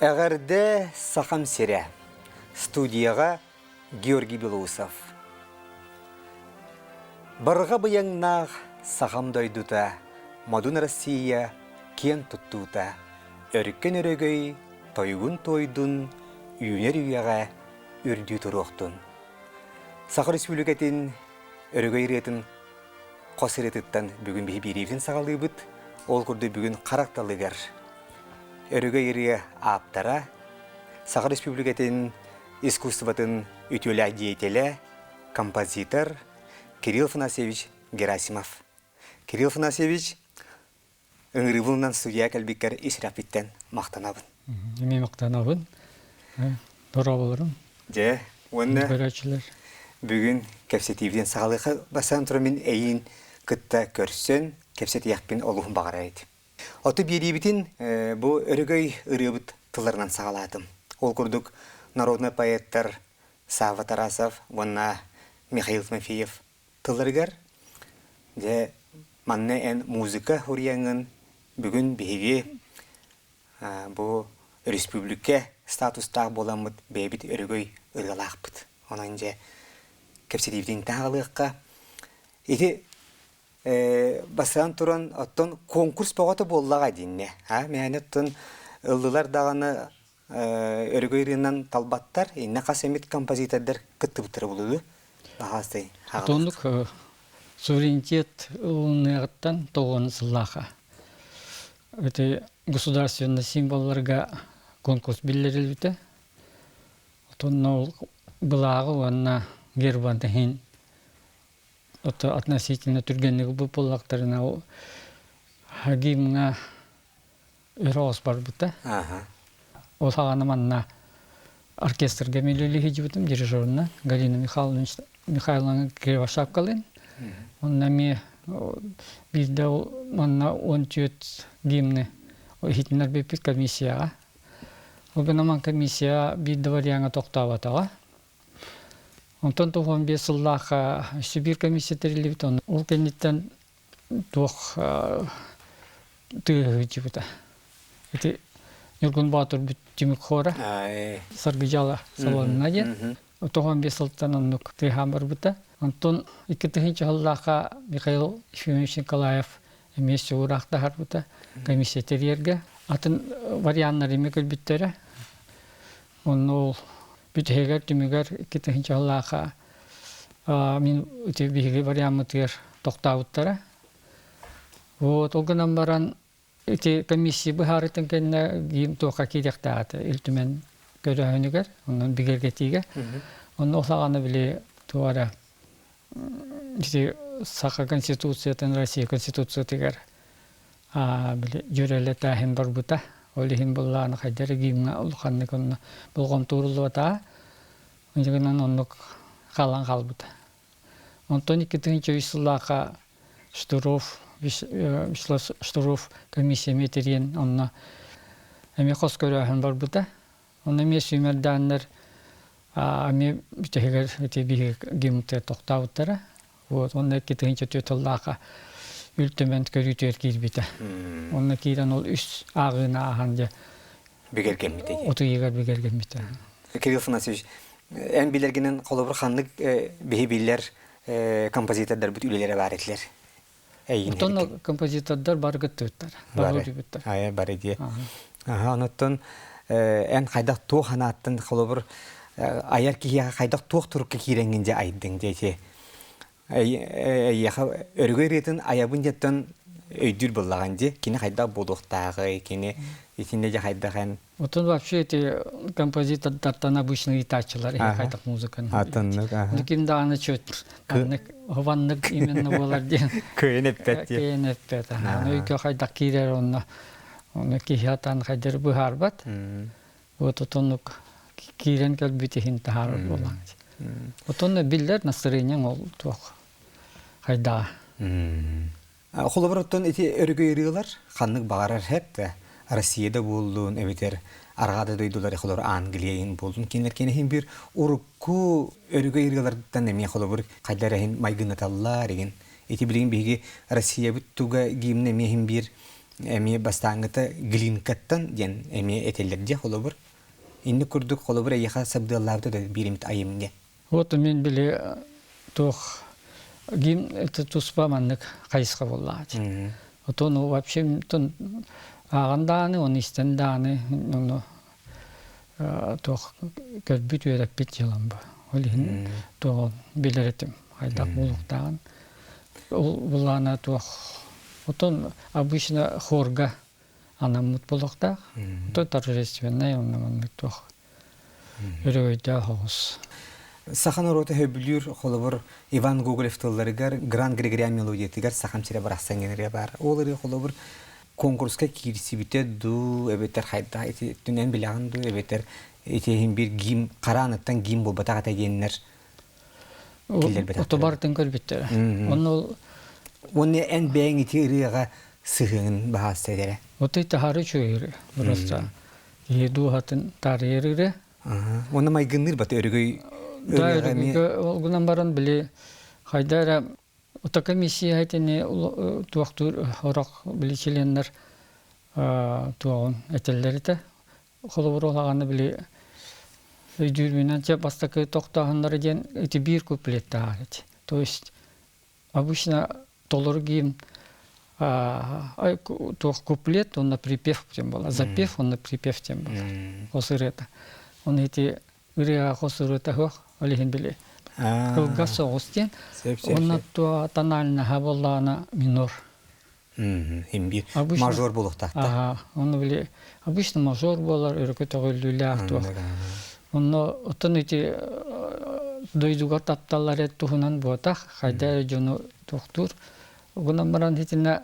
Эҕэрдэ Сахам сирэ! Студияҕа Георгий Белоусов. Барҕа быйаҥнаах Сахам дойдута, Модун Россия киэн туттуута, Өркөн өрөгөй тойугун туойдун, үүнэр үйэҕэ үрдүү туруохтун. Саха Республикатын өрөгөй ырыатын хос ырыатыттан бүгүн биһи биэриибитин саҕалыыбыт. Ол курдук бүгүн харах далыгар өрөгөй ырыа ааптара, Саха Республикатын искусствотын үтүөлээх деятелэ, композитор Кирилл Афанасьевич Герасимов. Кирилл Афанасьевич, ыҥырыыбынан студия кэлбиккэр ис сүрэхпиттэн махтанабын. Эмиэ махтанабын. Дорооболорум. Дьэ, уонна Көрөөччүлэр. бүгүн кэпсэтиибитин саҕалыахха бастаан туран мин эйиин кытта көрсөн кэпсэтиэхпин олуһун баҕарар этим. Оту биэриибитин бу өрөгөй ырыабыт тылларынан саҕалаатым. Ол курдук народнай поэттар Савва Тарасов уонна Михаил Тимофеев тылларыгар дьэ манна эн музыка хуруйаҥҥын бүгүн биһиги бу республика статустаах буоламмыт бэйэбит өрөгөй ырыалаахпыт. Онон дьэ кэпсэтиибитин таһаалыахха. Ити бастаан туран оттон конкурс бөҕөтө буоллаҕа дииннэ. А мээнэ оттон ыллылар даҕаны өрөгөй ырыанан талбаттар, иннэ хас эмит композитордар кыттыбыттара булуу аһаастай Отоннук суверенитет ылыныаҕыттан тоҕуон сыллааха. Ити государственный символларга конкурс биллэрилбитэ. Отонно ол былааҕы уонна гербаны иһин относительно түргэнник ылбыт буоллахтарына ол гимҥа өр оҕус барбыта. Ол саҕана манна оркестрга мен үлэлии сылдьыбытым дирижерынан Галина Михайловна Михайловна Кривошапкалыын. Онно эмиэ биирдэ ол манна 14 гимны иһитиннэрбиппит комиссияҕа. Ол гынан комиссия биир да вариаҥҥа тохтооботоҕо. Онтон 95 сыллаахха өссө биир комиссия тэриллибит. Ол кэнниттэн туох тыаһы сылдьыбыта. Ити Ньургун Боотур түмүк хора Саргыдьала салонна диэн. 95 сылтан оннук тыаһаан барбыта. Онтон 2000 сыллаахха Михаил Ефимович Николаев эмиэ сугураах таһарбыта комиссия тэрийэргэ. Атын варианнар эмиэ көрбүттэрэ. Онно ол бүтэһигэр түмүгэр 2000 сыллаахха мин ити биһиги вариаммытыгар тохтообуттара. Вот ол гынан баран ити комиссия быһаарытын кэннэ гимн туохха киириэхтээх этэ Ил Түмэн көрөөһүнүгэр, онон бигэргэтиигэ. Онно ол саҕана били туох эрэ ити Саха Конституциятын Россия Конституциятыгар били дьүөрэлэтээһин барбыта. Ол иһин былааны хайдах эрэ гимҥа улаханнык онно болҕомто ууруллубатаҕа. Инньэ оннук хаалан хаалбыта. Онтон 2003 сыллаахха Штыров, Вячеслав Штыров комиссия эмиэ тэрийэн онно эмиэ хос көрөөһүн барбыта. Онно эмиэ сүүмэрдээннэр эмиэ бүтэһигэр ити биһиги гимнтэ тохтообуттара. Вот, онно 2004 сыллаахха Үл Түмэн көрүүтүгэр киирбитэ. Онно киирэн ол үс ааҕыыны ааһан дьэ бигэргэммитэ. Утуйыгар бигэргэммитэ. Кирилл Афанасьевич, эн билэргинэн холобур ханнык биһи биллэр композитордарбыт үлэлэрэ баар этилэр? Оттон композитордар бары кыттыбыттар. Бары Айа бары дии. Аха, онуттан эн хайдах туох анааттан холобур айар киһиэхэ хайдах туох турукка киирэҥҥин дьэ айдыҥ диэти эйиэхэ өрөгөй ырыатын айабын диэттэн өйдүүр буоллаҕын дии. Кини хайдах буолуохтааҕый, кини итиннэ дьэ хайдах эн Отон вообще эти композитордартан обычно ыытааччылар эһи хайдах музыканы. Атыннык, аха. Ким даҕаны чөт маннык хованнык именно буолар диэн. Кыайан эппэт диэн. Кыайан эппэт. Өйгө хайдах киирэр онно оны киһи атан хайдары быһаарбат. Вот отоннук киирэн кэлбит иһин таһаарар буолаҥ. Отонно биллэр настроениең ол туох хайдаҕа. Холобур, оттон ити өрөгөй ырыалар ханнык баҕарар хэп Россияда буоллун эбэтэр арҕаа да дойдулар холобур Англия буоллун кинилэр киниһин бир урукку өрөгөй ырыаларыттан эмиэ холобур хайдар эһин майгынаталлар игин ити билигин биһиги Россиябыт туга гимн эмиэ иһин биир Эмиэ бастааҥҥыта Глинкаттан диэн эмиэ этэллэр дии холобур. Инник курдук холобур эйиэхэ сабдыаллаабыта да биир эмит айымньы. Вот мин били туох гимн это туспа маннык хайысха буоллаҕа. Отон вообще ааҕан даҕаны, оны истэн даҕаны, ону туох көрбүт үөрэппит дьыалам бу. Ол иһин туох билэр этим хайдах буолуохтааҕын. Ол былаана туох отон обычно хорга анаммыт буолуохтаах. Отон торжественнай онно маннык туох өрөгөйдөөх оҕус. Саха норуота сөбүлүүр холобур Иван Гоголев тылларыгар Гран Григориан мелодиятыгар Сахам сирэ барахсан диэн ырыа баар. Ол ырыа холобур конкурска киирсибитэ дуу, эбэтэр хайдах ити түнэн билэҕин дуу, эбэтэр ити иһин биир гимн хараыныттан гимн буолбатах этэ диэннэр киллэрбэтэхтэрэ. Ото барытын көрбүттэрэ. Онно ол Уонна эн бэйэҥ ити ырыаҕа сыһыаҥын баһаасса этэрэ. Вот таһары үчүгэй ырыа. Просто киһи дууһатын таарыйар ырыа. Уонна майгынныыр бата өрөгөй Да, өрөгөйгө ол гынан баран били хайда эрэ Ото комиссия итини туохтуур орох били членнэр туоҕун этэллэр этэ. Холобур улаҕаны били өйдүүрбүнэн чэ бастакы тохтооһуннара диэн ити биир куплеттаах эти. То есть обычно толору гимн туох куплет уонна припев диэн буолар. Запев уонна припев диэн буолар. Хос ырыата. Оны ити ырыаҕа хос ырыата суох, ол иһин били кылгас соҕус диэн. Уонна тональнаһа буоллаҕына минор. Имбир мажор буолуохтаахтар. Ону били обычно мажор буолар, өрөкө төҕүллүүлээх туох. Онно оттон ити дойдуга тапталлар туһунан буотах, хайда эрэ дьону туохтуур. Гынан баран итиннэ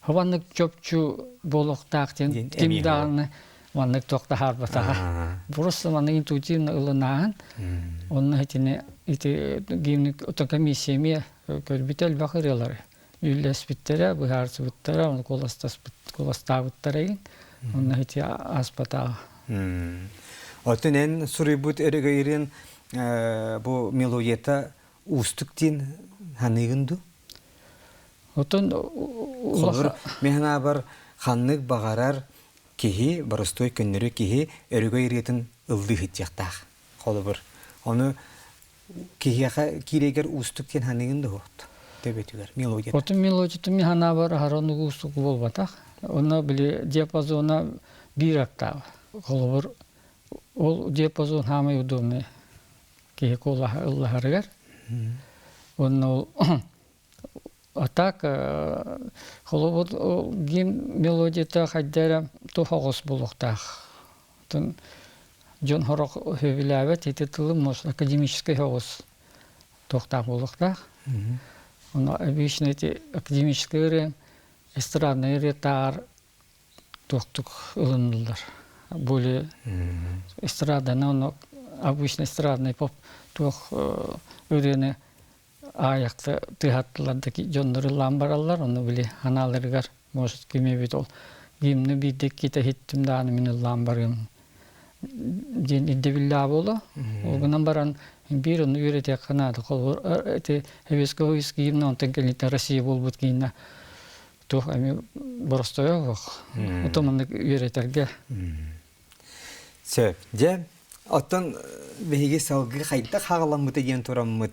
Хабаннык чопчу буолуохтаах диэн ким даҕаны маннык туох таһаарбатаҕа. Просто маннык интуитивно ылынааһын. Онно итини ити гимн комиссия эмиэ көрбүтэ элбэх ырыалары. Үллэспиттэрэ, быһаарсыбыттара, ону куоластаабыттара игин. Онно ити ааспатаҕа. Оттон эн суруйбут өрөгөйрүн бу мелодията уустук диэн саныыгын дуу? Оттон Холобур, мин санаабар, ханнык баҕарар киһи, боростуой көннөрү киһи өрөгөй ырыатын ыллыы сылдьыахтаах. Холобур, ону киһиэхэ киирэгэр уустук диэн саныыгын да суохт төбөтүгэр мелодията. Отун мелодията мин санаабар аһара уустук буолбатах. Онно били диапазона биир октава. Холобур, ол диапазон хаамай удобный киһи куолаһа ыллаһарыгар. Уонна ол а так холобур гимн мелодията хайда эрэ туох оҕус буолуохтаах. Оттон дьон сорох сөбүлээбэт ити тылы может академическай оҕус туохтаах буолуохтаах. Ону обычно эти академическай ырыа эстрадный ырыатааҕар туохтук ылыныллар. Более эстраданы ону обычно эстрадный поп туох ырыаны аайакта тыһаттылар да дьоннор ыллаан бараллар, ону били анааларыгар может ким эбит ол гимны биирдэ иккитэ иһиттим даҕаны мин ыллаан барыам диэн ирдэбиллээх буолуо. Ол гынан баран биир ону үөрэтиэххэ наада. Холобур, ити Советского гимна, онтон кэлиитэ Россия буолбут гимна туох эми боростойо суох. Ото маннык үөрэтэргэ. Сөп. Дьэ, оттон биһиги салгыы хайдах хаҕаламмыта диэн тураммыт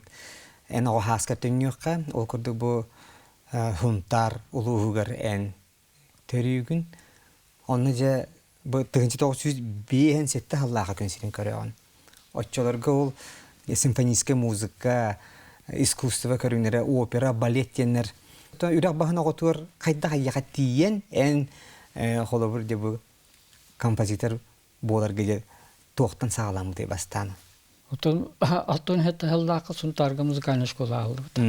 эн оҕо хааска төннүөххэ, ол курдук бу Хунтаар улууһугар эн төрүүгүн. Онно дьэ бу 1957 сыллааҕы күн сирин көрөҕүн. Оччолорго ол симфоническай музыка, искусство көрүҥнэрэ, опера, балет диэннэр үрэх баһын оҕотугар хайдах эйиэхэ тиийэн эн холобур дьэ бу композитор буоларга дьэ туохтан саҕаламмытай бастаан? Оттон алтын хэттэ сыллаахха Сунтаарга музыкальнай школа аһыллыбыта.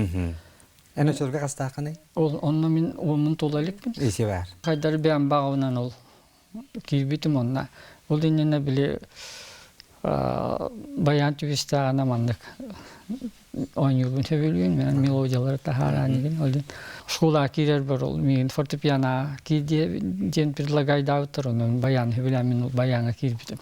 Эн оччолорго хастааххыный? Ол онно мин уоммун туола иликпин. Ити баар. Хайдар бэйэм баҕабынан ол киирбитим онно. Ол иннинэ били баян түбүстээҕинэ маннык оонньуурбун сөбүлүүн, мен мелодиялары таһааран игин. Ол школаҕа киирэрбэр ол миигин фортепиано киир диэн предлагайдаабыттар, онон баян сөбүлээн мин баяҥҥа киирбитим.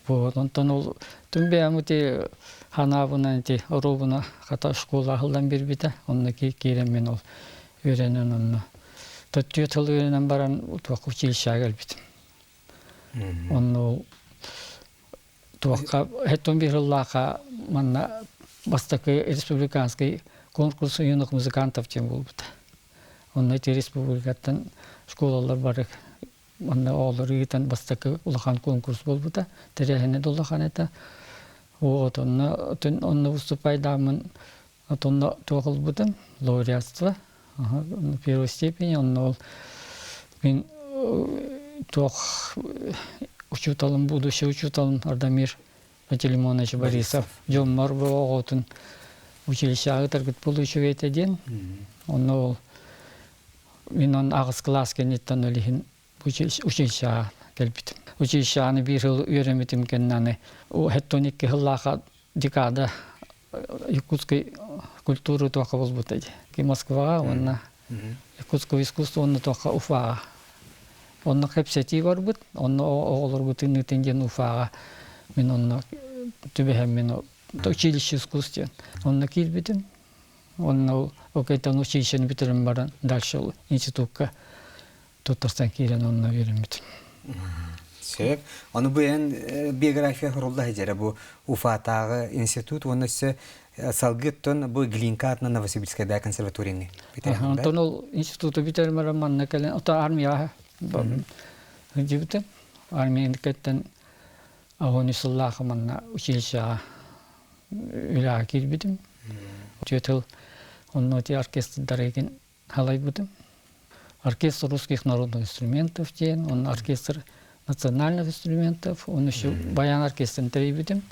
Вот, онтон ол түн бэйэм ити ханаабынан ити оруобуна хата школа аһыллан биэрбитэ. Онно киирэн мин ол үөрэнэн онно. Төттүө тыл үөрэнэн баран туох училищеҕа кэлбитим. Онно туохха хэттон биир сыллаахха манна бастакы республиканский конкурс юных музыкантов диэн буолбута. Онно ити республикаттан школалар бары манна оҕолору ыытан бастакы улахан конкурс буолбута. Тэрээһинэ да улахан этэ. Вот онно онно выступайдааммын онно туох ылбытым лауреатство первой степени онно ол мин туох учууталым будущий учууталым Ардамир Пантелеймонович Борисов дьоммор бу оҕотун училищеҕа ыытаргыт буолуо үчүгэй этэ диэн онно ол мин он аҕыс кылаас кэнниттэн ол иһин училищеҕа кэлбитим. Училищеҕаны биир сыл үөрэммитим кэннэ аны хэттон икки сыллаахха декада якутской культуры туохха буолбута дии. Москваҕа уонна якутского искусства уонна туохха Уфаҕа. Онно кэпсэтии барбыт, онно оҕолоргутун ыытын диэн Уфаҕа мин онно түбэһэн мин училище искусств диэн онно киирбитим. Онно окейтан училищены бүтэрэн баран дальше институкка туттарсан киирэн онно үөрэммитим. Сөп. Ону бу эн биография хорулла сылдьара бу Уфатааҕы институт уонна өссө салгыы оттон бу Глинка атынан Новосибирскайдаа консерваторияны бүтэрэн Онтон ол институту бүтэрэн баран манна кэлэн ото армияҕа сылдьыбытым. Армияны кэттэн огонь сыллаах манна училищеҕа үлэҕэ киирбитим. Үтүө тыл онно ити оркестрдарыгын халайбытым. Оркестр русских народных инструментов диэн, он оркестр национальных инструментов, он еще баян оркестрын тэрийбитим.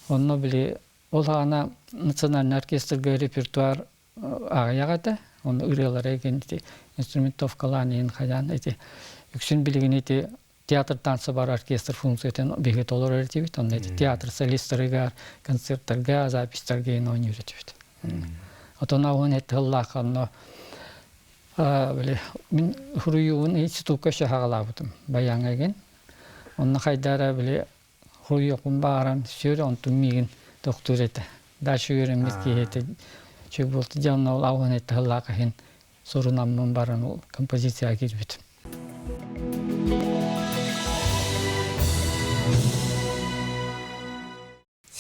Онно били ол аана национальный оркестрга репертуар аҕыйах этэ. Онно ырыалара ити инструментовкалаан иһин хайаан ити үксүн билигин ити театр танца бар оркестр функциятын биһиги толорор этибит. Онно ити театр солистарыгар, концерттарга, записьтарга иһин оонньуур этибит. Отон ауын эт тыллаах онно били мин хуруйуубун институкка шахагалаабытым баяҥа ген. Онно хайдара били хуруйуохпун бааран сүр онтун миигин тохтуур этэ. Дальше үөрэммит киһи этэ. Чүг буолту дьонно ол ауын эт тыллаах иһин сурунаммын баран ол композицияға киирбитим.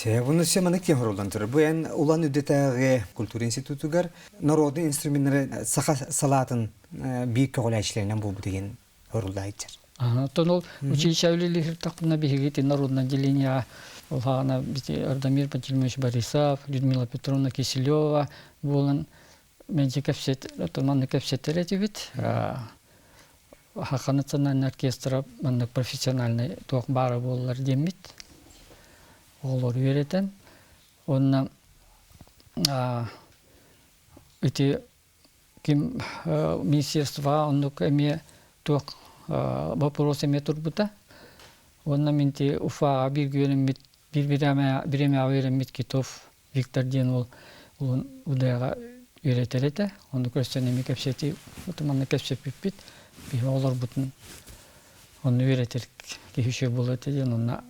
Буну все маннык киэн хоруллан турар. Бу эн Улан Үдэтээҕи культура институтугар народный инструменнары саха салаатын биир көҕүлээччилэринэн буолбут деген хоруллаайчар. Оттон ол училище үлэлиир биһиги ити народное отделение ол хаана Радомир Пантелеймонович Борисов, Людмила Петровна Киселева буолан Мэлдьи кэпсэт, маннык кэпсэтэр этибит. Саха национальный оркестра маннык профессиональный туох баара буоллар диэммит. Оҕолору үөрэтэн. Уонна ити ким министерствоҕа оннук эмиэ туох вопрос эмиэ турбута. Уонна мин ити Уфаҕа бииргэ үөрэммит биир бириэмэҕэ үөрэммит Китов Виктор диэн уол улун УДА-ҕа үөрэтэр этэ. Ону көрсөн эмиэ кэпсэтии манна кэпсэппиппит. Биһи оҕолорбутун онно үөрэтэр киһи үчүгэй буолуо этэ диэн онно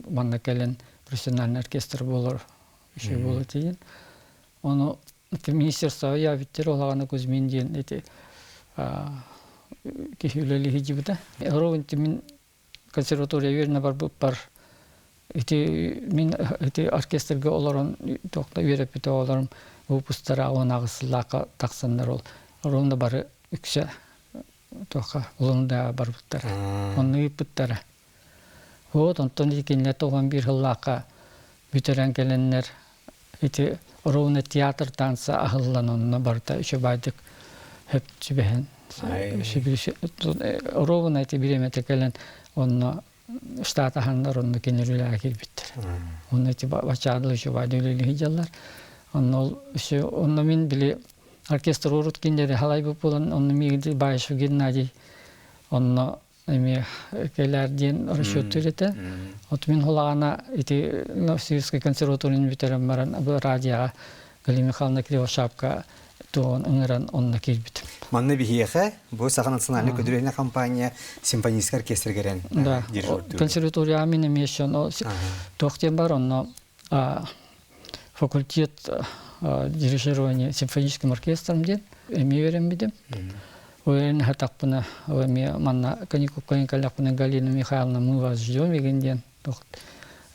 манна кэлэн профессиональный оркестр буолар үчүгэй буолуо этэ диэн. Ону министерство явиттер олаҕана Кузьмин диэн ити киһи үлэлии сылдьыбыта. Ровно мин консерватория үөрэнэ барбыппар ити мин ити оркестрга олорон туохта үөрэппит оҕолорум выпустара 18 сыллаахха тахсаннар ол ровно бары үксэ туохха Улан-Удэҕэ барбыттара онно ыыппыттара вот онтон итиннэ 91 сыллаахха бүтэрэн кэлэннэр ити ровно театр танца аһыллан онно барыта үчүгэйдик хөп түбэһэн ровно ити бириэмэтэ кэлэн онно штат аһаннар онно кинилэр үлэҕэ киирбиттэр онно ити бачаадыл үчүгэйдик үлэлии сылдьаллар онно ол онно мин били оркестр урут кинилэри халайбыт буолан онно миигин Баишев Геннадий онно эмиэ кэлээр диэн расчеттуур этэ. Вот мин холаҕана ити Новосибирскай консерваторияны бүтэрэн баран бу радиоҕа Галина Михайловна Кривошапка туоҕун ыҥыран онно киирбитим. Манна биһиэхэ бу Саха национальнай көдүрүөнэ компания симфоническай оркестргерен Да, консерватория мин эмиэ туох диэн бар онно факультет дирижирования симфоническим оркестром диэн эмиэ үөрэммитим. Уверен хатахпына эмиэ манна каникулга кэллэхпинэ Галина Михайловна мы вас ждем игин диэн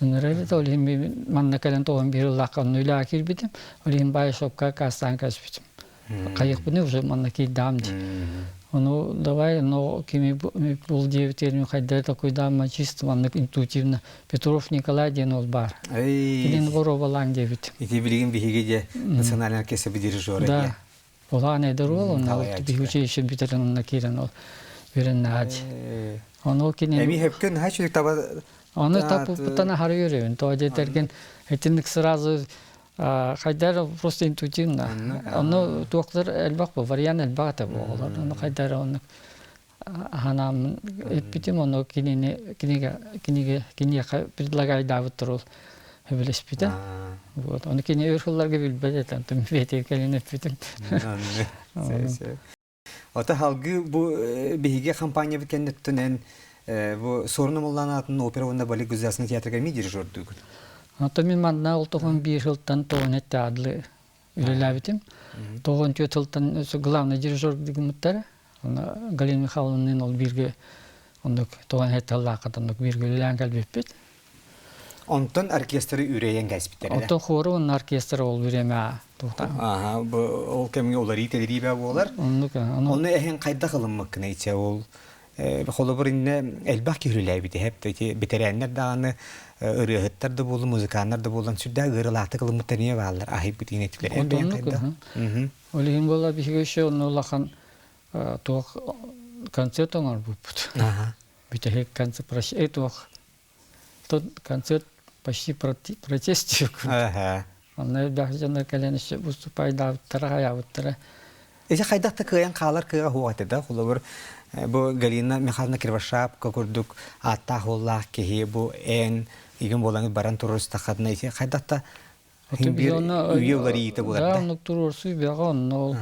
ыҥырар этэ. Ол иһин манна кэлэн тоҕон биир ыллаахха онно үлэҕэ киирбитим. Ол иһин баайшопка аккаастаан кэспитим. Хайыахпыный уже манна киирдэҕим дии. Ону давай, но кими бул диэбитигэр хайдары такуйдаама чисто маннык интуитивно Петров Николай диэн ол баар. Килин боруобалаан диэбит. Ити билигин биһиги дьэ национальный оркестр дирижера. Да. Улаан эдэр уол онно биһи училище бүтэрэн онно киирэн ол үөрэннэҕэ дии. Ону кини Эми хөпкөн наһаа үчүгэй таба Ону таппыттан аһары үөрөбүн. Тоҕо диэтэргин итинник сразу хайдар просто интуитивно. Ону туохтар элбэх бу вариант элбэх этэ буолар. Ону хайдар оннук ханааммын эппитим, ону кинини кинигэ кинигэ киниэхэ предлагайдаабыттар ол сөбүлэспитэ. Вот. Ону кини өр сылларга билбэт этэ, онтон бэйэтигэр кэлин эппитим. Ото халгыы бу биһиги компаниябыт кэнниттэн эн бу Суорун Омоллоон аатын опера уонна балет государственный театрга эмиэ дирижердуугун. Ото мин манна ол тоҕон биир сылтан тоҕон этте адлы үлэлээбитим. Тоҕон түөрт сылтан главный дирижер гыммыттара. Галина Михайловнын ол бииргэ оннук тоҕон этте оннук бииргэ үлэлээн кэлбиппит. Онтон оркестры үрэйэн кэспиттэрэ. Онтон хору уонна оркестр ол бириэмэ туохтан. Аха, ол кэмҥэ уларыы тэлэрии буолар. Оннук. Ону эһин хайдах ылыммыккын ичэ ол холобур инне элбэх киһи үлэлээбит эһэп ити бэтэрээннэр даҕаны ырыаһыттар да буоллун музыканнар да буолан сүрдээх ыарылаахтык ылыммыттар эмиэ бааллар аһыйбыт иин этилэр эн бэйэҥ хайдах Ол иһин буолла биһиги еще онно улахан туох концерт оҥорбуппут. Бүтэһик концерт туох Тот концерт почти протестик. Онно элбэх дьоннор кэлэн өссө выступайдаабыттара, хайаабыттара. Ити хайдах да кыайан хаалар кыаҕа суох этэ да холобур бу Галина Михайловна Кривошапка курдук ааттаах уоллаах киһи бу эн игин буолан баран туруорустаххытына ити хайдах да биир үйэ уларыйыыта буолар да оннук туруорсуу бөҕө онно ол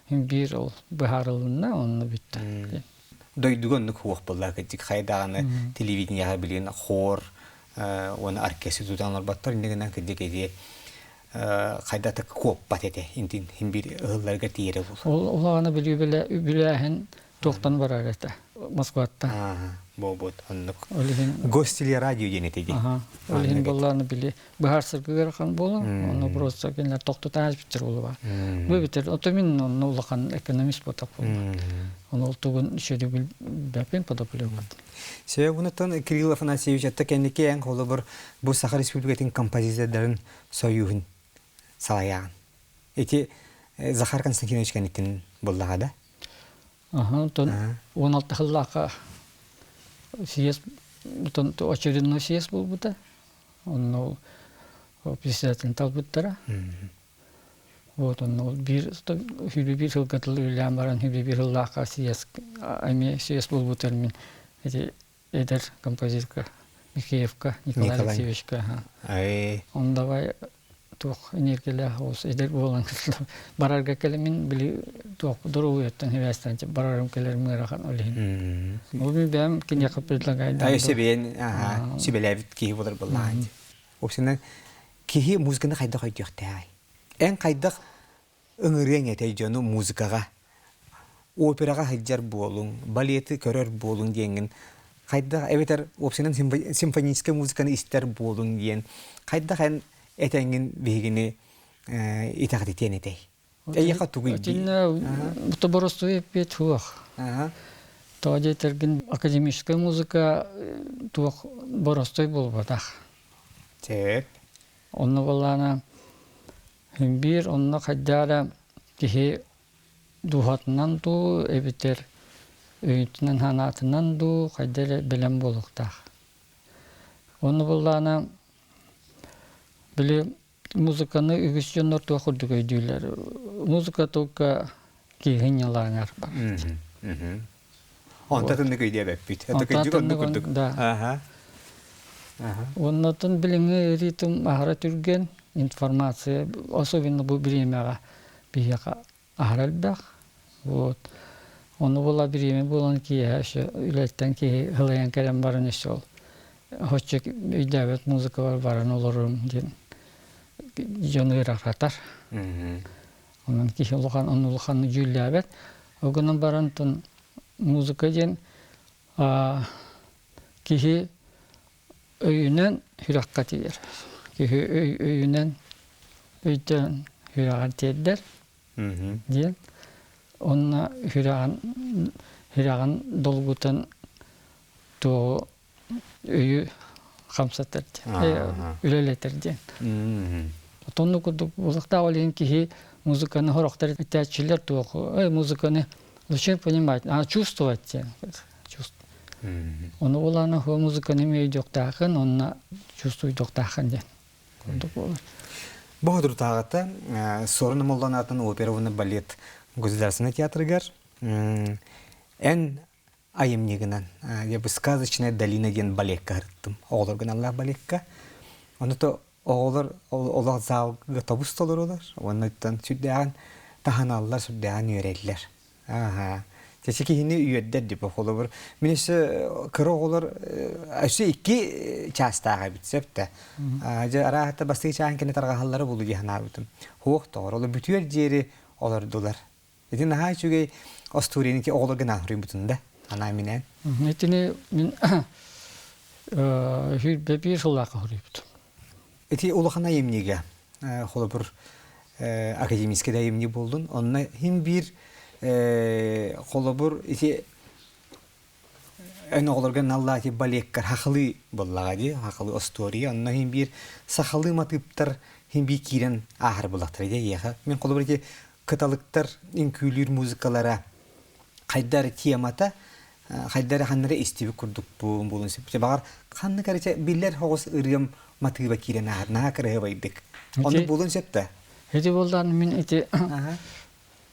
биир ол быһаарылынна онно бүттэ дойдуга оннук суох буолла кырдьык хайдаҕаны телевидениеҕа билигин хор уонна оркестр тутан олорботтор инньэ гынан кырдьык ити хайда так куоппат этэ интин хин биир ыһылларга тиийэрэ буолуо ол улаҕана бүлүүбүлээһин туохтан барар этэ Москваттан буолбут оннук гостелерадио диэн этэ дии ол иһин буоллааны били быһаарсарга ыарахан буолар онно просто кинилэр тохтотон ааспыттар буолуба бу битер ото мин онно улахан экономист буолтах буолла ону ол тугун үчүгэй билбэппин подоплеват Себебунуттан Кирилл Афанасьевич атта кэнники эн холобур бу Саха Республикатын композитордарын союһун салайаҕын. Ити Захар Константинович кэнниттэн буллаҕа да? Аха, онтон 16 сыллаахха съезд, онтон очередной съезд буолбута. Онно ол председателин талбыттара. Вот онно ол биир сүүрбэ биир сылга тыл үлэлээн баран сүүрбэ биир сыллаахха съезд эмиэ съезд буолбута мин эти эдэр композиторка Михеевка Николай Алексеевичка. Он давай туох энергиялээх олус эдэр буолан барарга кэлэмин били туох доруобуйаттан хибээстэн барарым кэлэрим ыарахан ол иһин. Ол мин бэйэм киниэхэ предлагайдаан. Өссө бэйэн сүбэлээбит киһи буолар буоллаҕын. Община киһи музыканы хайдах өйдүөхтээҕий? Эн хайдах ыҥырыаҥ этэй дьону музыкаҕа операҕа сылдьар буолуҥ, балеты көрөр буолуҥ диэҥҥин хайдах эбэтэр уопсайынан симфоническай музыканы истэр буолуҥ диэн хайдах эн этэҥҥин биһигини итэҕэтитиэн этэй? Эйиэхэ тугуй Итиннэ боростуой эппиэт суох. Тоҕо диэтэргин академическай музыка туох боростуой буолбатах. Сөп. Онно буоллаҕына биир онно хайдах эрэ киһи дууһатынан дуу эбэтэр өйүнэн-санаатынан дуу хайда эрэ бэлэм буолуохтаах. Онно буоллаҕына били музыканы үгүс дьоннор туох курдук өйдүүллэр. Музыка только киһи ньалааҥар бар. Онтон атыннык өйдөөбөппүт. Это кырдьык оннук курдук. Да. Оннотон билиҥҥи ритм аһара түргэн, информация, особенно бу бириэмэҕэ биһиэхэ аһара элбэх. Вот. Ону була бириэмэ буолан киэһэ өссө үлэттэн киһи ылайан кэлэн баран өссө ол оччо өйдөөбөт музыкалар баран олорорум диэн дьон ыарахатар. Онон киһи улахан ону улаханнык дьүүллээбэт. Ол гынан баран тун музыка диэн киһи өйүнэн сүрэххэ тиийэр. Киһи өйүнэн өйтөн сүрэҕэр тиэрдэр диэн. Онно сүрэҕин сүрэҕин долгутан туоҕу өйү хамсатар диэн, үлэлэтэр диэн. Отонну курдук улахтаах ол иһин киһи музыканы хорохтор этээччилэр туох музыканы зачем понимать, а чувствовать диэн. Ону улаана музыканы өйдүөхтаахын, онно чувствуйдуохтаахын диэн курдук буолар. Бу соторутааҕыта Суорун Омоллоон аатынан опера уонна балет Государственнай театрыгар эн айымньыгынан я бы сказочная долина диэн балекка сырыттым оҕолорго аналлаах балекка ону то оҕолор олох залга тобус толорулар уонна сүрдээҕин таһыналлар сүрдээҕин үөрэллэр Ааһа. Чэчи киһини үөрдэр дип холобур. Мин өссө кыра оҕолор өссө икки чаастаах эбит сөп да. Дьэ арааһата бастакы чааһын кэннэ тарҕаһаллара булу дии санаабытым. Хуох тоҕор. Олор бүтүөр диэри олордулар. Ити наһаа үчүгэй остуоруйаны ки оҕолорго наахруйбутун да анаа минээн. Итини мин 101 сыллаахха хоруйбутум. Ити улахан айымньыга холобур академическай да айымньы буоллун онно хин биир холобур ити эн оҕолорго наллаати балеккар хахылыы буоллаҕа дии хахылыы остуоруйа онно хин биир сахалыы матыыптар хин биир киирэн ааһар буллахтара дии эйиэхэ мин холобур ити кыталыктар үҥкүүлүүр музыкалара хайдар темата хайдары ханнары истибит курдукпун буолун сөп. Баҕар ханнык эрэ биллэр соҕус ырыам матыыба киирэн ааһар наһаа кыраһыабайдык. Оннук буолуон сөп да? Ити буоллаан мин ити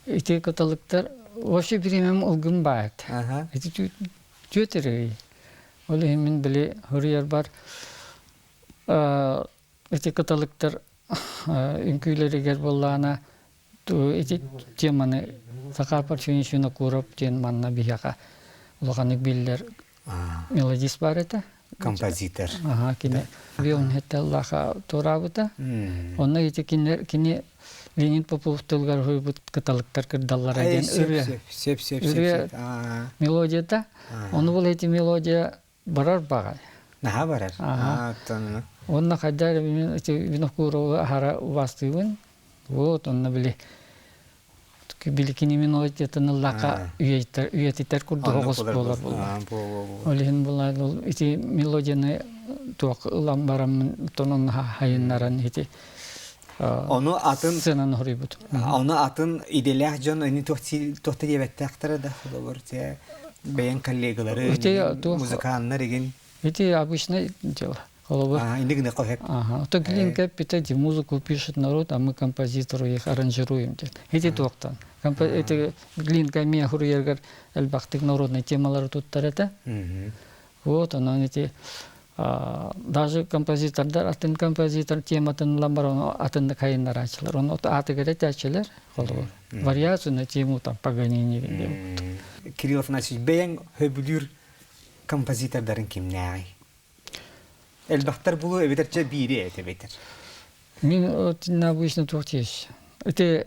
ити кыталыктар вообще бириэмэм ылгын баайт. Ити түөт эрэй. Ол иһин мин били хуруйарбар ити кыталыктар үҥкүүлэригэр буоллаана ити теманы Захар Парфенович Винокуров диэн манна биһиэхэ улаханнык биллэр мелодист баар этэ. Композитор. Аха, кини виолончеллаха туораабыта. Онно ити кини Леонид Попов тылыгар уһуйбут кыталыктар кырдаллара диэн ырыа. Сөп, сөп, ырыа мелодията. Ону бұл эти мелодия барар баҕай. Наһаа барар. Онно хайда эрэ мин ити Винокуровы аһара убаастыыбын. Вот онно били били кини мелодиятын ыллаахха үйэтитэр курдук оҕус буолар буолла. Ол иһин була ити мелодияны туох ылан бараммын тонон хайыннаран ити Ону атын сценаны хоруйбут. Ону атын идэлээх дьон ини туох диэбэттээхтэрэ да холобур те бэйэҥ коллегалары музыканнар игин. Ити обычное дело. Холобур. Инди гына кохеп. Ага. То Глинка питать музыку пишет народ, а мы композитору их аранжируем. Ити туохтан. Эти Глинка мия хуруергар элбахтык народный темалары туттар это. Вот онон ити даже композитордар атын композитор тематын ылан баран атыннык хайыннарааччылар. Оны аатыгар этээччилэр холобур. Вариацию на тему там Паганини диэн. Кирилл Афанасьевич, бэйэҥ сөбүлүүр композитордарын кимнээҕий? Элбэхтэр булу эбэтэр чэ биири эт эбэтэр. Мин обычно туох тиэс. Это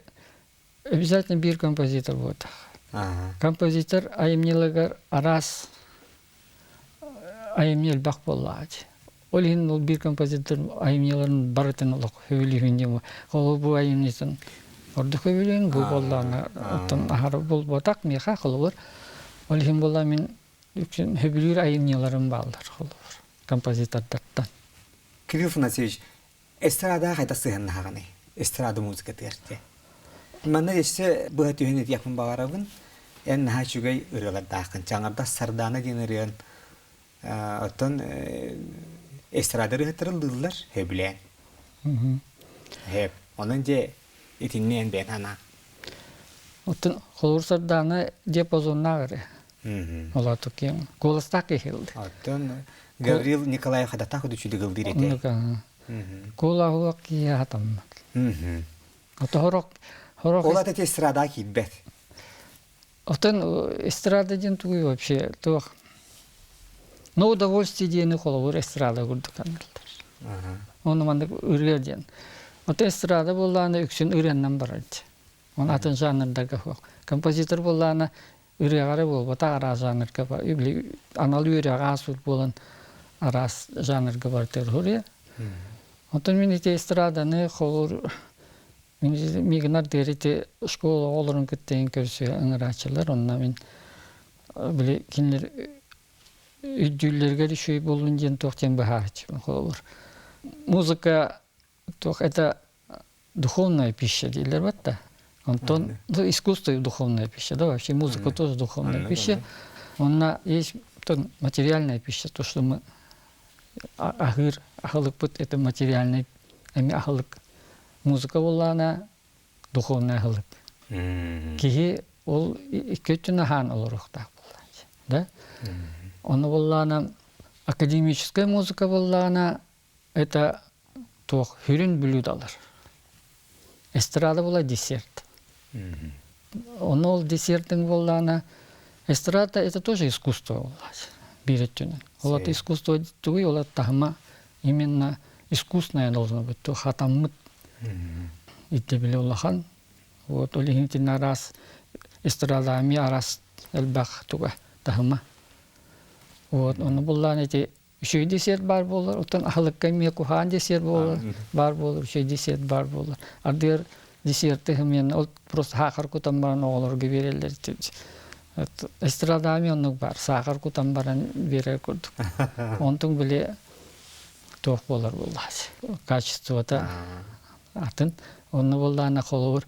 обязательно биир композитор буолтах. Композитор айымньылыгар араас айымньы элбэх буоллаҕа Ол иһин ол биир композитор айымньыларын барытын олох сөбүлүүбүн диэн ол бу айымньытын ордук сөбүлүүн бу буоллаҕына оттон аһара буолбатах миэхэ холобур ол иһин буолла мин үксүн сөбүлүүр айымньыларым бааллар холобур композитордартан. Кирилл Афанасьевич, эстрадаҕа хайдах сыһыаннаһаҕыный? Эстрада музыкатыгар дии. Манна өссө быһа түһэн этиэхпин баҕарабын. Эн наһаа үчүгэй ырыалардааххын. Чаҥардас Сардаана диэн ырыан оттон эстрада ырыаһыттара ыллыыллар сөбүлээн. Хэп. Онон дьэ итиннэ эн бэйэн санаа. Оттон холуур Сардаана диапазоннаах ырыа. Олоотук киэҥ куоластаах киһи ылды. Оттон Гаврил Николаев хадатаах үчүдүк ылдыыр этэ. Куолаһуох киһи хатаммат. Ото хорох хорох Ол ата эстрада киирбэт. Оттон эстрада диэн тугуй вообще туох Но удовольствие диэни холобур эстрада курдук анныллар. Ону маннык ырыа диэн. Ото эстрада буоллаҕына үксүн ырыаннан барар. Он атын жанрдарга суох. Композитор буоллаҕына ырыаҕа эрэ буолбатах араас жанрга анал үөрэҕи ааспыт буолан араас жанрга барытыгар суруйар. Онтон мин ити эстраданы холуур миигин ардыгар ити школа оҕолорун кытта көрсүө ыҥырааччылар онно мин били кинилэр өйдүүллэригэр үчүгэй буоллун диэн туох диэн быһаараччыбын холобур музыка туох это духовная пища дииллэр батта онтон искусство и духовная пища да вообще музыка тоже духовная пища онно есть материальная пища то что мы аһыыр аһылыкпыт это материальный эми аһылык музыка буоллаҕына духовный аһылык киһи ол икки өттүн аһаан олоруохтаах буоллааччы да ону буоллаҕына академическая музыка буоллаҕына это туох сүрүн блюдалар эстрада була десерт ону ол десертиҥ буоллаҕына эстрада это тоже искусство буоллааччы биир өттүнэн ол это искусство тугуй ол таһыма именно искусное должно быть хатаммыт ирдэбилэ улахан вот ол иһин итиннэ араас эстрада эмиэ араас элбэх туга таһыма вот ону буллаан ити үчүгэй десерт баар буолар оттон аһылыкка эмиэ куһаҕан десерт буолар баар буолар үчүгэй десерт баар буолар ардыгар десерты хымыйан ол просто саахар кутан баран оҕолорго биэрэллэр эстрада эмиэ оннук баар саахар кутан баран биэрэр курдук онтуҥ били туох буолар буоллаҕа качествота атын онно буоллаҕына холобур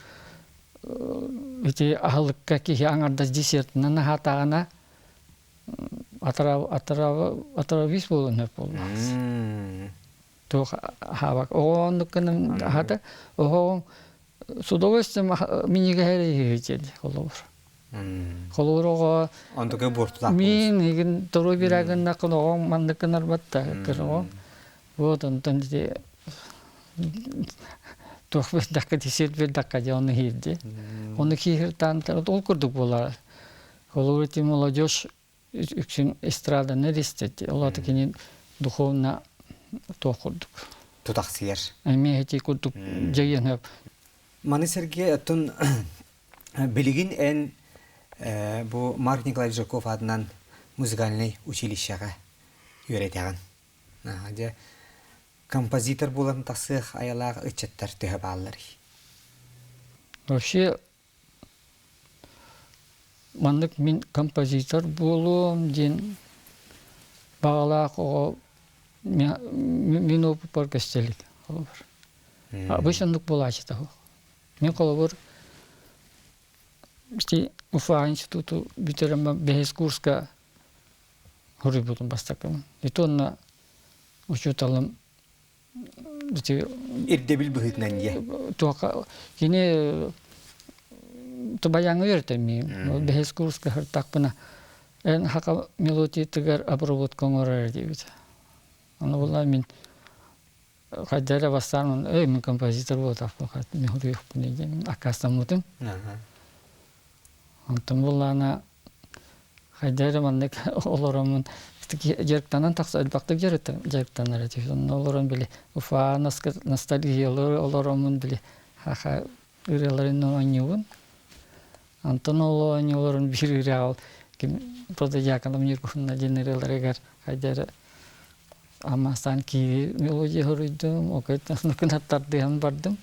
ити аһылыкка киһи аҥардас десертынан аһаатаҕына атравис буолуон сөп буоллаҕа туох аһаабак оҕо оннук гынан аһата оҕоҕуҥ с удовольствием минигэһэр иһи холобур холобур оҕо онтука буортулаах мин игин торуй бирагыннакын оҕоҥ маннык гынар батта оҕоҥ вот онтон ити туох бирдакка десерт бирдакка дьэ ону иһирди ону киһиртаан ол курдук буолар холобур ити молодежь үксүн эстраданы истэт ол аты кини духовно туох курдук тутахсыйар эмиэ ити курдук дьайыан сөп маны сэргэ оттон билигин эн бу Марк Николаевич Жирков аатынан музыкальнай училищеҕа үөрэтэҕин дьэ композитор буолан тахсыах айалаах ыччаттар төһө баалларый вообще Маннык мин композитор буолуом диэн баҕалаах оҕо мин опыппар көстө илик холобур. Обычно оннук буолааччыта суох. Мин холобур ити Уфа институту бүтэрэн бэһис курска суруйбутум бастакыбын. И онно учууталым Ирдэбил быһыытынан дьэ. Туохха кини тубайаҥҥа үөрэтэммиим. Бэһис курска сыртахпына эн хака мелодиятыгар обработка оҥорор диэбит. Ону була мин хайда эрэ бастаан эй мин композитор буолтахпын мин суруйуохпун диэн аккаастаммытым. Онтон буллаана Хайда эрэ маннык олороммун дьарыктанан тахса элбэхтик дьарыктанар этим. Онно олорон били Уфа ностальгиялары олороммун били хаха ырыаларын оонньуубун. Онтон ол оонньууларын биир ырыа ол ким Протодьяконом Ньургуһунна диэн ырыаларыгар хайда эрэ аммаастаан киири мелодия хоруйдум, окой тардыһан бардым.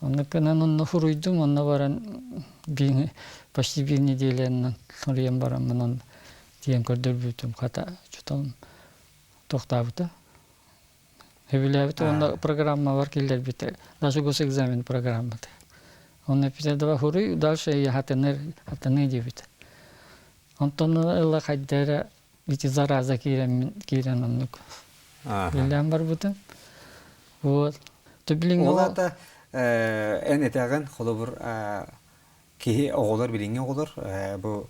Онно гынан онно суруйдум, онно баран биир почти биир неделянан суруйан бараммын онно тиийэн көрдөрбүтүм хата чутан тохтообута. Сөбүлээбит уонна программалар киллэрбитэ. Даже госэкзамен программата. Онно эппитэ давай хуруй, дальше я хатыны хатыны диэбит. Онтон ыла хайда эрэ ити зараза киирэн киирэн оннук үлэлээн барбытым. Вот. Ол аата эн этэҕин холобур киһи оҕолор билиҥҥи оҕолор бу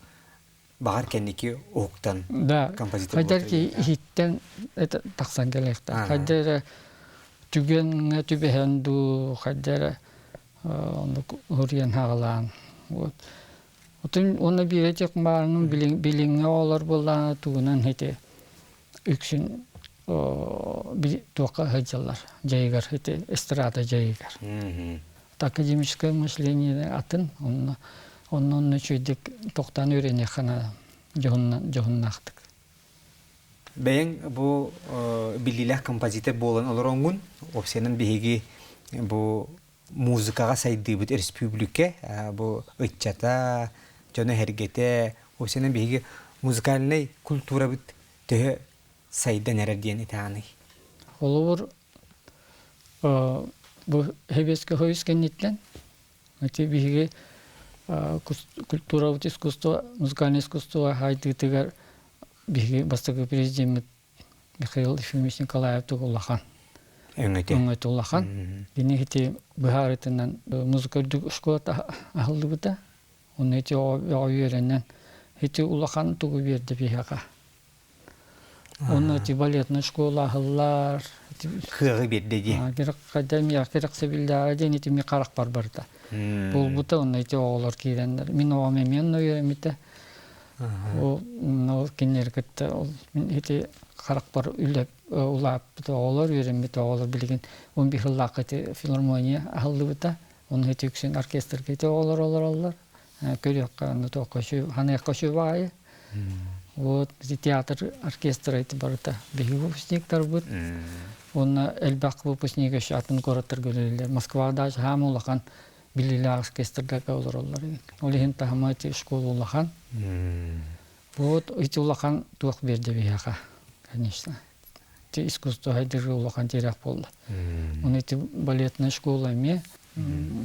баҕар кэнники уһуктан да композитор хайдар ки иһиттэн это тахсан кэлиэхтээх хайда эрэ түгэҥҥэ түбэһэн дуу хайда эрэ оннук уһуруйан хаалаан вот Отун уонна биирэ тек баарынын билиҥҥи оҕолор буоллаҕына тугунан ити үксүн туохха сылдьаллар дьайыгар ити эстрада дьайыгар. Академическое мышление атын, онно онно үчүгэйдик тохтоон үөрэниэххэ наада дьоһуннаахтык. Бэйэҥ бу биллиилээх композитор буолан олороҥҥун, уопсайынан биһиги бу музыкаҕа сайдыыбыт республика бу ыччата, дьоно-сэргэтэ, уопсайынан биһиги музыкальнай культурабыт төһө сайдан эрэр диэн этээҕиний? Холобур, бу Сэбиэскэй Союз кэнниттэн ити биһиги культурабыт искусство, музыкальное искусство хайдыытыгар биһиги бастакы президеммит Михаил Ефимович Николаев тугу улахан өҥөтө өҥөтө улахан. Кини ити быһаарытынан музыка үрдүк школата аһыллыбыта. Онно ити оҕо үөрэнэн ити улахан тугу биэрдэ биһиэхэ. Онно ити балетная школа аһыллар. Кыаҕы биэрдэ дии. Кирэх кэрэхсэбиллээҕэ диэн ити ми харахпар барда. Буолбута онно ити оҕолор киирэннэр. Мин оҕом эмиэ онно үөрэммитэ. Ол ол кинилэри кытта ол мин ити харахпар үлэ улааппыт оҕолор, үөрэммит оҕолор билигин 11 сыллаахха ити филармония аһыллыбыта. Онно ити үксүн оркестрга ити оҕолор олороллор. Көрүөххэ, онно туохха ханыахха үчүгэй баҕайы. Вот ити театр оркестра ити барыта биһиги выпускниктарбыт. Уонна элбэх выпускник еще атын куораттарга үлэлииллэр. Москваҕа даже хаама улахан биллиилээх оркестрдарга олороллор. Ол иһин таһыма ити школа улахан. Вот ити улахан туох биэрдэ биһиэхэ, конечно. Ити искусство хайдырыы улахан тирэх буолла. Оны ити балетная школа эмиэ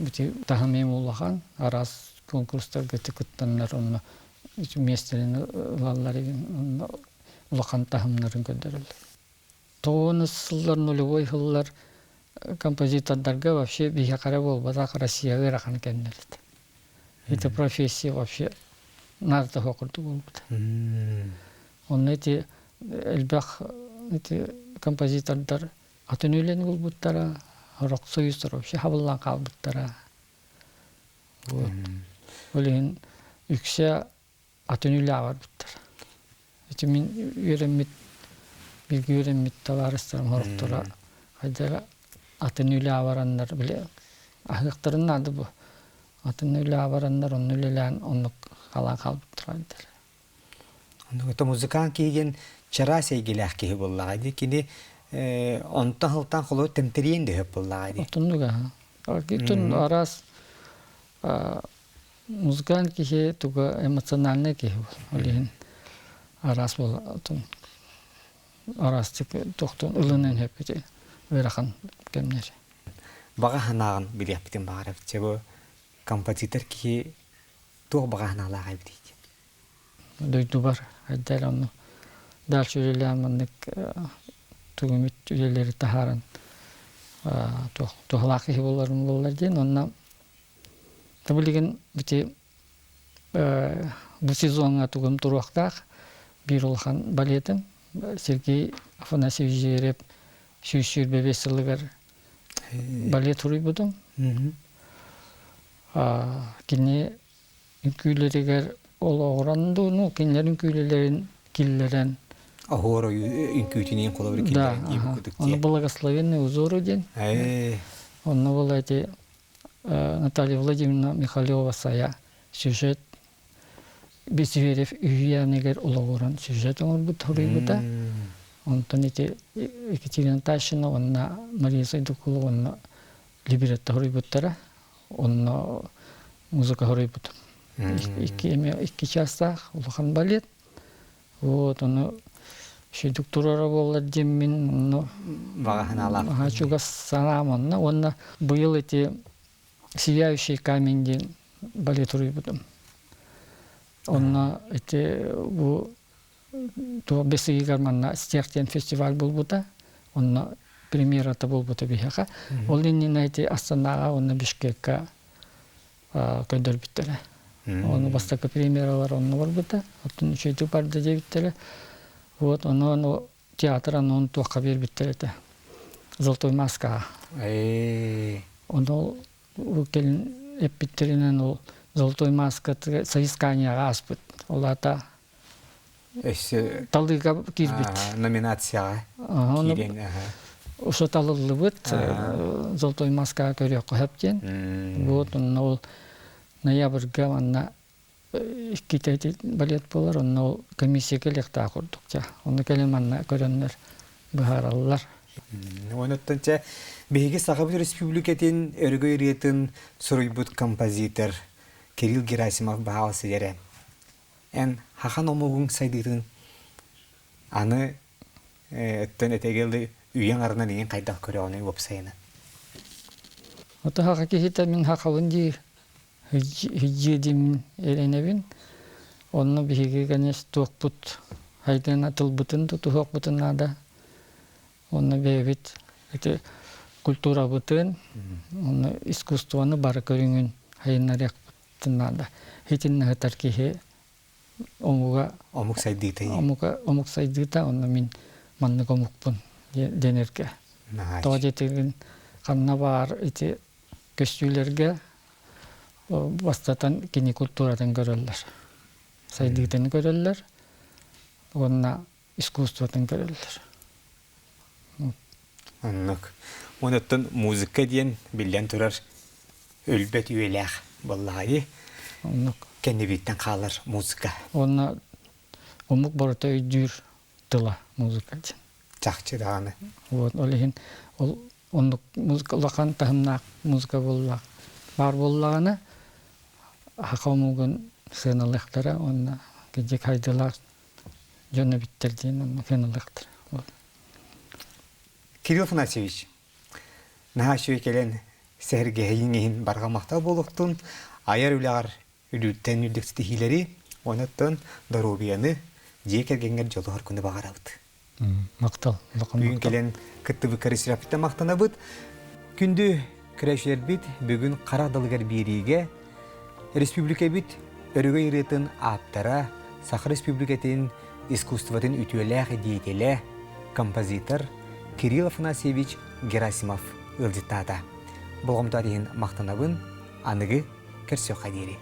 ити таһым эм улахан араас конкурстарга ити кыттаннар онно ити миэстэлэри ылаллар онно улахан таһымнарын көрдөрөллөр. Тоҕус сыллар нулевой сыллар композитордарга вообще биһиэхэ эрэ буолбатах Россияҕа ыарахан кэмнэр этэ. Это профессия вообще наадата суох курдук буолбута. Онно ити элбэх ити композитордар атын үлэни булбуттара, сорох союзтар вообще хабыллан хаалбыттара. Вот. Ол иһин үксэ атын үлэҕэ барбыттар. Ити мин үөрэммит, бииргэ үөрэммит табаарыстарым сорохторо хайдара атын үлэҕэ бараннар били аһыахтарын наада бу. Атын үлэҕэ бараннар онно үлэлээн оннук халаан хаалбыттар эбиттэр. Оннук музыкант киһигин чараас эйгэлээх киһи буоллаҕа дии. Кини онтон сылтаан холобур тэмтэриэн да сөп буоллаҕа дии. Отуннук аха. Китун араас Музыкант киһи туга эмоциональнай киһи ол иһин араас буолатын араастык тохтон ылынан сөппүтэ ыарахан кэмнэр. Баҕа санааҕын билиэхпитин баҕарабыт. Чэ бу композитор киһи туох баҕа санаалаах эбитий? Дойдубар хайдах онно дальше үлэлээн маннык тугумүт үлэлэри таһааран туһалаах киһи буоларым буоллар диэн онно Билигин ити бу сезоҥҥа тугум туруохтаах биир улахан балетым Сергей Афанасьевич Зверев 125 сылыгар балет суруйбутум. Кини үҥкүүлэригэр олоҕуран дуу, ну кинилэр үҥкүүлэрин киллэрэн Оһуор үҥкүүтүнэн холобур киллэрэн диэбит Ону благословенный узору диэн. Онно была эти Наталья Владимировна Михалева Сайа сюжет Зверев үһүйээнигэр олоҕуран сюжет оҥорбут хоруйбута. Онтон ити Екатерина Тащина уонна Мария Сайдыкулова уонна либретто хоруйбуттара. Онно музыка хоруйбут. Икки эмиэ икки чаастаах улахан балет. Вот ону шүйдүк турара буоллар диэммин онно баҕа санаалаах чугас санаам онно уонна быйыл ити сияющий камень диэн балет суруйбутум. Онно ити бу туох бэс ыйыгар манна Стех диэн фестиваль буолбута. Онно премьерата буолбута биһиэхэ. Ол иннинэ ити Астанаҕа уонна Бишкекка көрдөрбүттэрэ. Ону бастакы премьералар онно барбыта. Оттон үчүгэйдик барда диэбиттэрэ. Вот ону театр анон туохха биэрбиттэр этэ. Золотой маскаҕа. Ону кэлин эппиттэринэн ол золотой маска соисканияҕа ааспыт. Ол аата Өссө талыыга киирбит. Номинацияҕа киирэн. Ушаталыллыбыт Золотой маскаҕа көрүөххэ сөп диэн. Вот онно ол ноябрьга манна иккитэ балет буолар, онно ол комиссия кэлиэхтээх курдук дьэ. Онно кэлэн манна көрөннөр быһаараллар. Онуттан чэ биһиги Сахабыт Республикатын өрөгөй ырыатын суруйбут композитор Кирилл Герасимов баһаал сидэрэ. Эн хахан омугуҥ сайдыытын аны өттөн этэгэл үйэҥ арынан иҥин хайдах көрөҕүнүй уопсайынан? Ото хаха киһитэ мин хахабын диир хижжиэ диэммин эрэнэбин. Онно биһиги конечно туохпут хайдана тылбытын тутуһуохпутун наада. Онно бэйэбит ити культурабытын, онно искусствоны бары көрүҥүн хайыннарыахпытын наада. Хитиннаһытар киһи омуга омук сайдыыта омука омук сайдыыта онно мин маннык омукпун дэнэргэ. Тоҕо диэтигин ханна баар ити көстүүлэргэ бастатан кини культуратын көрөллөр. Сайдыытын көрөллөр уонна искусствотын көрөллөр. Оннук. Онуттан музыка диэн биллэн турар өлбөт үйэлээх буоллаҕайы. Оннук. Кэннибиттэн хаалар музыка. Уонна омук барыта өйдүүр тыла музыка диэн. Чахчы даҕаны. Вот, ол иһин ол оннук музыка улахан таһымнаах музыка буоллаах баар буоллаҕына саха омугун сыаналыахтара уонна кырдьык хайдылаах дьон эбиттэр диэн онно сыаналыахтара. Кирилл Афанасьевич, наһаа үчүгэй кэлэн сэһэргэһииҥ иһин барҕа махтал буолуохтун, айар үлэҕэр үлүүттэн үрдүк ситиһиилэри, онуттан доруобуйаны, дьиэ кэргэҥҥэр дьолуһар күнү баҕарабыт. Махтал, улахан Бүгүн кэлэн кыттыбыккар исрапиттан махтанабыт. Күндү көрөөччүлэрбит бүгүн хара далыгар биэриигэ республикабыт өрөгөй ырыатын ааптара, Саха Республикатын искусствотын үтүөлээх деятелэ, композитор Кирилл Афанасьевич Герасимов ыалдьыттаата. Болҕомто иһин махтанабын, аныгы көрсүөххэ диэри.